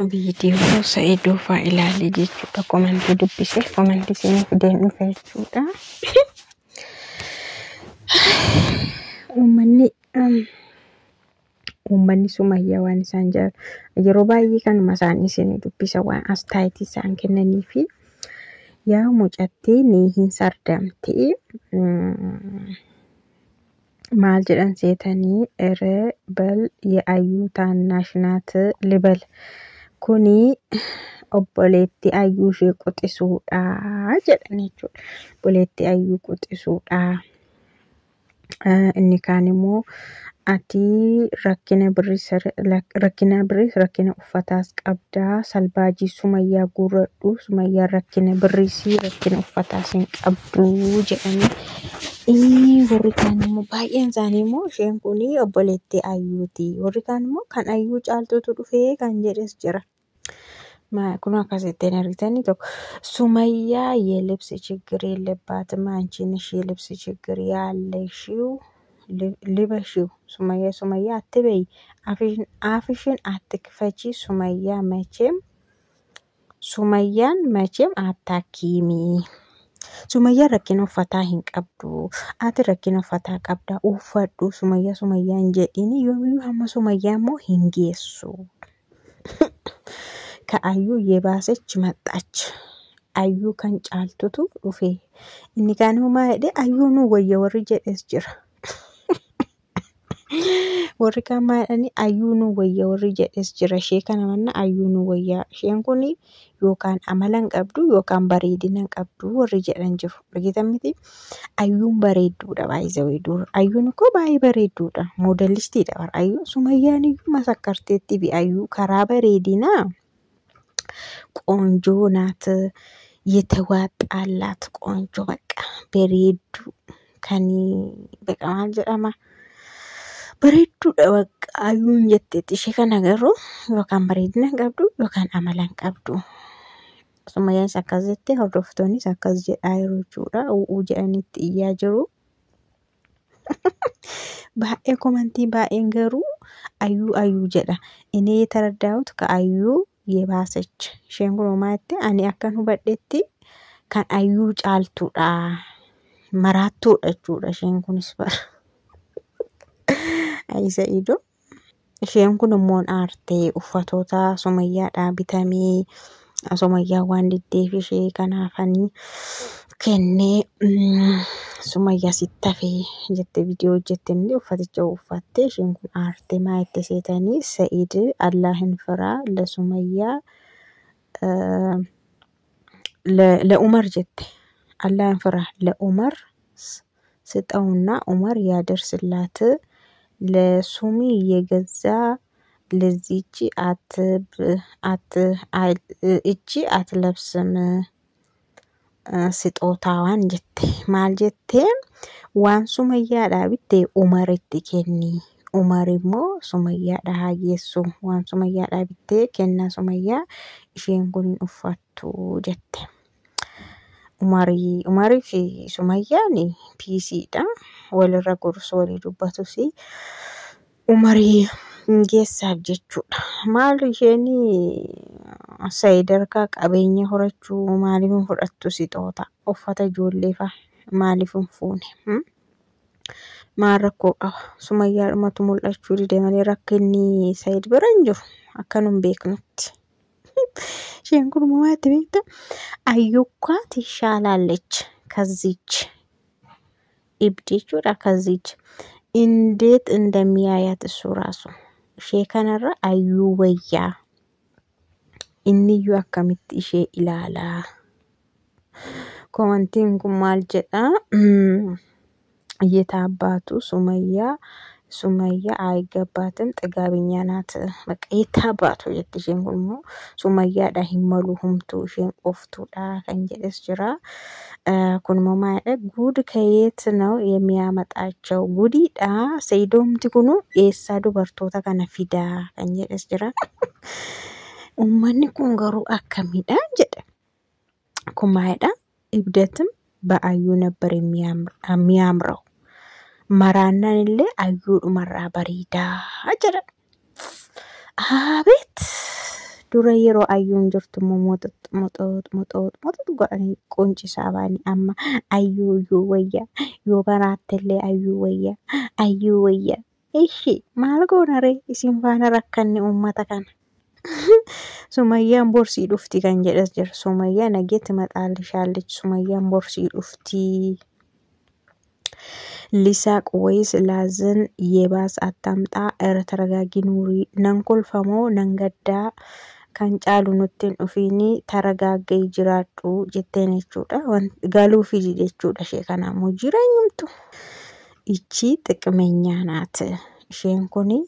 Viidiyoo Sa'idoo fa'aa ilaale jechuudha. Komantii dubbisee komantii isinii fideen dhufe jechuudha. Uummanni uummanni Sumayyaa waan isaan jedhan yeroo baay'ee kanuma isaan isin dubbisa waan astaayitii isaan kennanii fi yaa mucattiin hin sardamti. Maal jedhan seetanii ere bal የአዩ ታናሽ ናት ልበል kuni obboleettii ayyuu ishee quxisuudha jedhan jechuudha. Obboleettii ayyuu quxisuudha. Inni kaan immoo ati rakkina birriis rakkina birriis rakkina uffataas qabdaa salbaajii Sumayyaa guurradhu Sumayyaan rakkina birriis rakkina uffataas hin qabdu jedhanii. Inni warri kaan immoo baay'een isaanii immoo isheen kun obboleettii ayyuuti. Warri kaan immoo kan ayyuu caaltuutu dhufee kan jedhes jira. Kun akkasittiin argitanii tokko Sumayyaa የልብስ ችግር የለባትም አንቺ ነሽ የልብስ ችግር ያለሽው ልበሺው ሱመያ ሱመያ አትበይ አፍሽን አትክፈቺ ሱመያ መቼም ሱመያን መቼም አታኪሚ Sumayyaan rakkina uffataa hin qabdu. Ati rakkina uffataa qabda. Uffadhu Sumayyaa Sumayyaa hin jedhini yoomiyyuu hamma Sumayyaa immoo hin geessu. ከአዩ የባሰች መጣች። አዩ kan caaltutu dhufe. Inni kaan immoo maal jedhee ayyuu nu wayya warri jedhes jira. Warri kaan maal jedhanii ayyuu nu wayya warri jedhes jira. Ishee kana manna ayyuu nu wayya. Isheen kun yookaan amala hin qabdu yookaan bareedina hin qabdu warri jedhan jiru. Argitan miti? Ayyuun bareedduudha baay'ee dur. Ayyuun koo baay'ee bareedduudha. Moodelistiidha bara ayyuun. Sumayyaan iyyuu masakkarteetti bi ayyuu karaa bareedinaa ቆንጆ ናት። የተዋጣላት ቆንጆ በቃ bareedduu kan በቃ maal jedhama bareedduudha በቃ ayyuun jetteetti ishee kana garuu yookaan bareedina hin qabdu yookaan amala hin qabdu. Sumayyaanis akkas jette hordoftoonnis akkas jedhaa jiru jechuudha. U'uu jedhanitti iyyaa jiru. Baay'ee komantii baay'een garuu ayyuu ayyuu jedha. እኔ የተረዳሁት ከአዩ የባሰች isheen kun homaa jette ani akkan hubadhetti kan ayyuu caaltuudha. Maraattuudha jechuudha isheen kunis bara. Ayi Sa'iidoo. Isheen kun immoo aartee uffatoota Sumayyaadhaa bitamee Sumayyaa waan diddeef ishee kanaafanii kennee Sumayyaa sitti hafee jettee viidiyoo hojjette illee uffaticha uffattee isheen kun aartee maa itti seetanii Sa'iid Allahin firaa ለሱመያ ለኡመር jette አላህን ፍራ ለኡመር ስጠውና ኡመር ያደርስላት ለሱሚ የገዛ ለዚች እቺ አትለብስም ስጦታዋን jette maal jette waan Sumayyaadhaa bitte Umaritti kenni. Umar immoo Sumayyaadhaa haa geessu. Waan Sumayyaadhaa bittee kennaa Sumayyaa isheen kun hin uffattu jette. Umarii Umarii fi Sumayyaan piisiidha. Walirra gorsu walii dubbatus Umarii geessaaf jechuudha. Maal isheen sadarkaa qabeenya horachuu maaliif hin fudhattu sixoota uffata ijoollee fa'a maaliif hin fuune? Maal rakkoo qaba? Sumayyaadhumatu mul'achuu dide malee rakkinni Sayid bira hin jiru akka nun beeknutti. Isheen kun maatti beekta? አዩኳ ትሻላለች ከዚች እብድ jechuudha ከዚች እንዴት እንደሚያያት እሱ ራሱ ishee kanarra ayyuu wayyaa inniyyuu akkamitti ishee ilaalaa. Komantiin kun maal jedha? የታባቱ ሱመያ ሱመያ አይገባትም ጥጋበኛ ናት። በቃ የታባቱ jette isheen kun immoo Sumayyaadha hin malu humtuu isheen qoftuudha kan jedhes jira. Kun immoo maalidha? ጉድ ከየት ነው የሚያመጣቸው? Gudiidha Sa'idoomti kunu eessaa dubartoota kana fidaa kan jedhes jira. Uummanni kun garuu akkamidha jedhe. Kun maalidha? እብደትም በአዩ ነበር የሚያምረው maraannaan illee ayyuudhumarraa bareedaa jedha. Abeet Dura yeroo ayyuun jirtu immoo moxox moxox moxox moxox godhanii quncisaa ba'anii amma ayyuu iyyuu wayya yoo baraattellee ayyuu wayya ayyuu wayya. Ishi maal goona ree isin faana rakkanne uummata kana. Sumayyaan borsii dhufti kan jedhes jira. Sumayyaa nageetti maxaalishaallech sumayyaan borsii dhufti. ሊሳቅ ወይስ ላዝን የባስ አታምጣ። እረ ተረጋጊ ኑሪ። ነን kolfamoo nan gaddaa kan caalu nutti hin dhufiini taragaagee jiraadhu jetteen jechuudha. Galuufi jechuudha ishee kanaammoo jireenyumtu. Ichi ጥቅመኛ ናት isheen kuni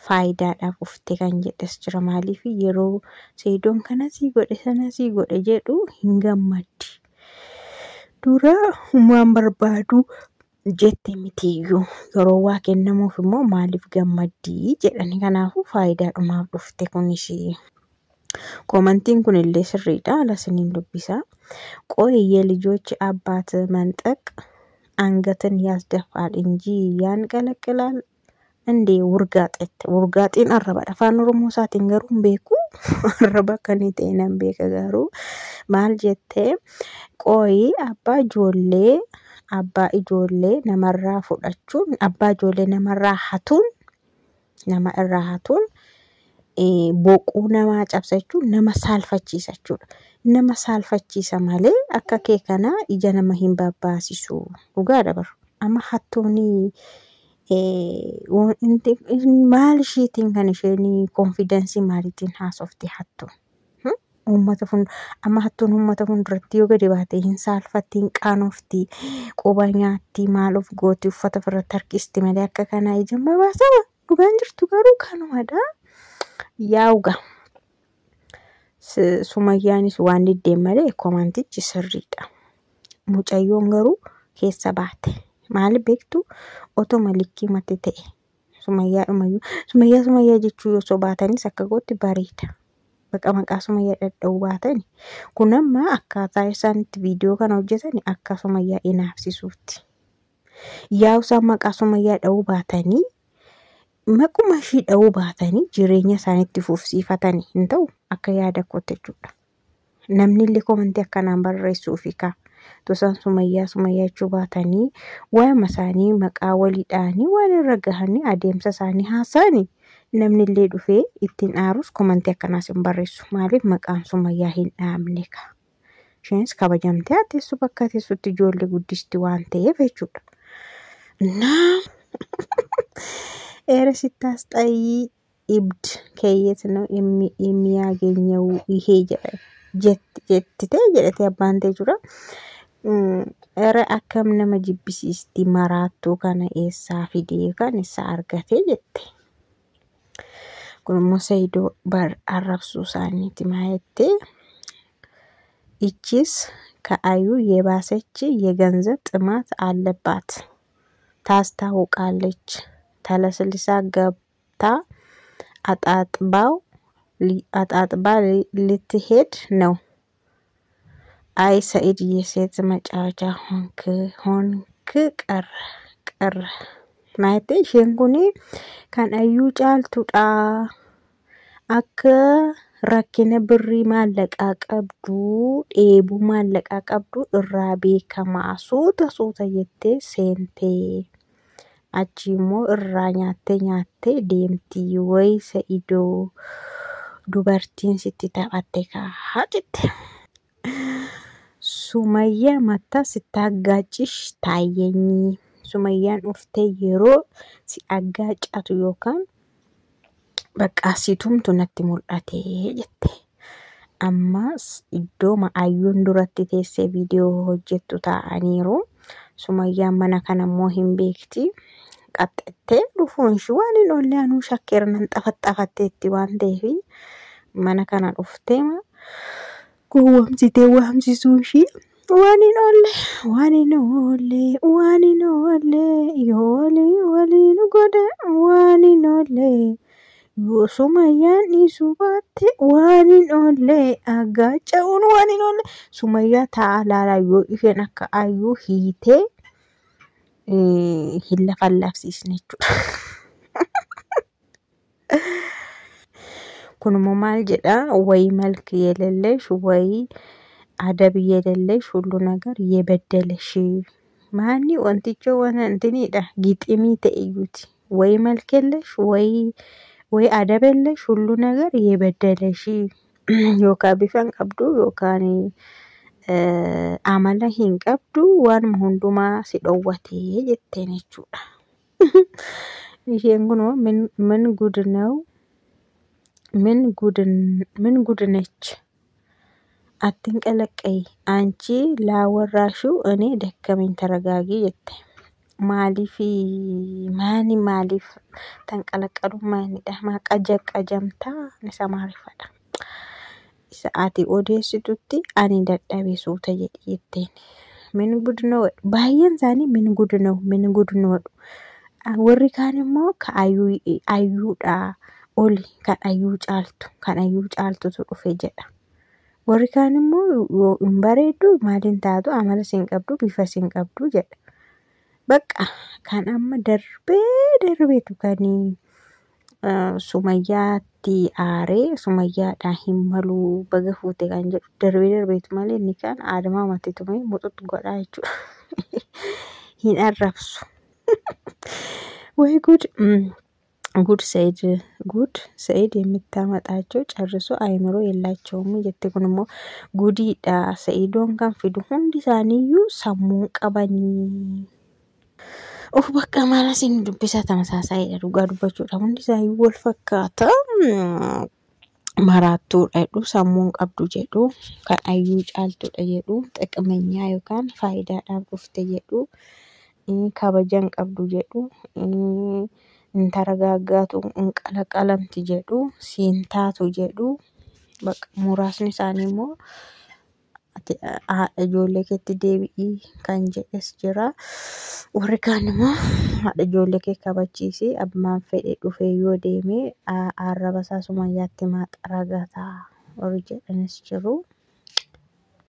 faayidaadhaaf dhufte kan jedhes jira. Maaliif yeroo seedoon kana sii godhe sana sii godhe jedhu hin gammaddi. Dura waan barbaadu jette mitiyyuu yeroo waa kennamuuf immoo maaliif gammaddii jedhani kanaafuu faayidaadhumaaf dhufte kunis. Koomantiin kun illee sirriidha ala isiniin dubbisa. ቆይ የልጆች አባት መንጠቅ አንገትን ያስደፋል እንጂ ያንቀለቅላል እንዴ? ውርጋጤት ውርጋጤን arrabadha. Afaan Oromoo isaatiin garuu hin beeku. Arraba akkanii ta'e nan beeka garuu maal jettee qoyi abbaa ijoollee abbaa ijoollee namarraa fudhachuun abbaa ijoollee namarraa hatuun nama irraa hatuun boquu namaa cabsa jechuun nama saalfachiisa jechuudha. Nama saalfachiisa malee akka kee kanaa ija nama hin babbaasisu. Dhugaadha bara. Amma hattuun maal isheetiin kan isheen konfidensii maaliitiin haasofti hattuun? Uummata amma hattuun uummata fuulduratti yoo gadi baate hin saalfatti, hin qaanofti, quba nyaatti, maal of gooti, uffata ofirratti harkisti malee akka kanaa ija hin babaasama. Dhugaan jirtu garuu kanumadha. Yaa'uga. Sumayyaanis waan diddeen malee komantichi sirriidha. Mucayyoon garuu keessa baate. Maali beektu otuma likkii matti ta'e. Sumayyaadhumayyuu sumayyaa sumayyaa jechuu yoo sobaatanis akka gootti bareeda. Baqa maqaa sumayyaa dhadha'uu baatani. Kun amma akkaataa isaan itti viidiyoo kana hojjetan akka sumayyaa inaafsisuutti. Yaa'u isaan maqaa sumayyaa dha'uu baatanii maquma ishii dha'uu baatanii jireenya isaaniitti fufsiifatanii hin ta'u akka yaada kootti jechuudha. Namni illee komantii akkanaan barreessuufi kaa. Tosaan sumayyaa sumayyaa jechuu baatanii waa'ima isaanii maqaa walii dha'anii waan irra gahanii adeemsa isaanii haasa'anii namni illee dhufee ittiin aarus komantii akkanaas hin barreessu. Maaliif maqaan sumayyaa hin dhaamne kaa. Isheenis kabajamtee haa teessu bakka teessutti ijoollee guddisti waan ta'eef jechuudha. Naa ኧረ ስታስጠይ እብድ ከየት ነው የሚያገኘው ይሄ jettite jedhate abbaan ta'e jira. Ere akkam nama jibbisiisti maraattuu kana eessaa fide yookaan eessaa argate jette. Kun immoo Saayidoo bar arrabsuu isaaniiti maayette. ይቺስ ከአዩ የባሰች የገንዘብ ጥማት አለባት ታስታውቃለች። ተለስልሳ ገብታ አጣጥባው አጣጥባ ልትሄድ ነው። አይ ሰኢድ የሴት መጫወቻ ሆንክ ሆንክ ቀር ቀር ማለት isheen kun kan ayyuu caaltuudha. Akka rakkina birrii maallaqaa qabdu dheebuu maallaqaa qabdu irraa beekamaa suuta suuta jettee seentee achi immoo irraa nyaattee nyaattee deemti wayi Sa'idoo dubartiin sitti taphatte kaa jette. Sumayyaa mataa sittaaggacish taayyeenyi. Sumayyaan dhuftee yeroo si aggaacatu yookaan bakka si tumtu natti mul'ate jette. Ammas iddooma ayyuun duratti teessee viidiyoo hojjettu taa'aniiru. Sumayyaan mana kana immoo hin beekti. Qaxxattee dhufuun ishii waan hin oolle anuu shakkeera nan xafaxafatteetti waan ta'eef mana kana dhuftee gowwoomsitee waamsisuu ishii waan hin oolle waan hin oolle waan hin oolle yoo walii waliin godhe waan hin oolle yoo sumayyaan dhiisuu baatte waan hin oolle aggaaca'uun waan hin oolle sumayyaa taa'aa laalaa yoo isheen akka ayyuu hiitee hin lafallafsiisne jechuudha. Kunimmoo maal jedha? ወይ መልክ የሌለሽ ወይ አደብ የሌለሽ ሁሉ ነገር የበደለሽ maanni wanticho waan intiniidha giximii ta'e iyyuuti. ወይ መልክ የለሽ ወይ አደብ የለሽ ሁሉ ነገር የበደለሽ yookaan bifa hin qabdu yookaan amala hin qabdu waanuma hundumaa si dhowwatee jetteen jechuudha. Isheen kun ምን ጉድ ነው? ምን ጉድ ነች? አትንቀለቀይ አንቺ ላወራሽው እኔ ደከመኝ ተረጋጊ jette. Maaliif maani maaliif tanqalaqalu maanidha? Maa qajaqajamtaa isa maariifadha. Isa ati odeessitutti ani dadhabe suuta jedhi jetteen. ምን ጉድ ነው? Baay'een isaanii ምን ጉድ ነው ምን ጉድ ነው jedhu. Warri kaan immoo ka ayyuudhaa oli kan ayyuu caaltu kan ayyuu caaltutu dhufe jedha. Warri kaan immoo yoo hin bareeddu maaliin taatu amala siin qabdu bifa siin qabdu jedha. Bakka kan amma darbee darbeetu kan Sumayyaatti aaree Sumayyaadhaan hin maluu baga fuute kan jedhu darbee darbeetu malee inni kaan aadamaa matti tumee muxuxu godhaa jechuudha. Hin arrabsu. ወይ ጉድ ጉድ ሰይድ ጉድ ሰይድ የምታመጣቸው ጨርሶ አይምሮ የላቸውም jette. Kun immoo gudiidha. Sa'idoon kan fidu hundi isaaniiyyuu sammuu hin qabanii. Of bakka maala isin dubbisa tamsaasaayidha dhugaa dubbachuudha. Hundi isaayyuu wal fakkaata. Maraattuudha jedhu sammuu hin qabdu jedhu kan ayyuu caaltuudha jedhu xiqmenyaa yookaan faayidaadhaaf dhufte jedhu kabaja hin qabdu jedhu hin taragaaggaatu hin qalaqalamti jedhu siin taatu jedhu. Bakka muraasni isaanii immoo ati haadha ijoollee keetti deebi'ii kan jedhes jira. Warri kaan immoo haadha ijoollee kee kabachiisi abbaan fedhe dhufee yoo deeme arraba isaa Sumayyaatti maa xaragataa warri jedhanis jiru.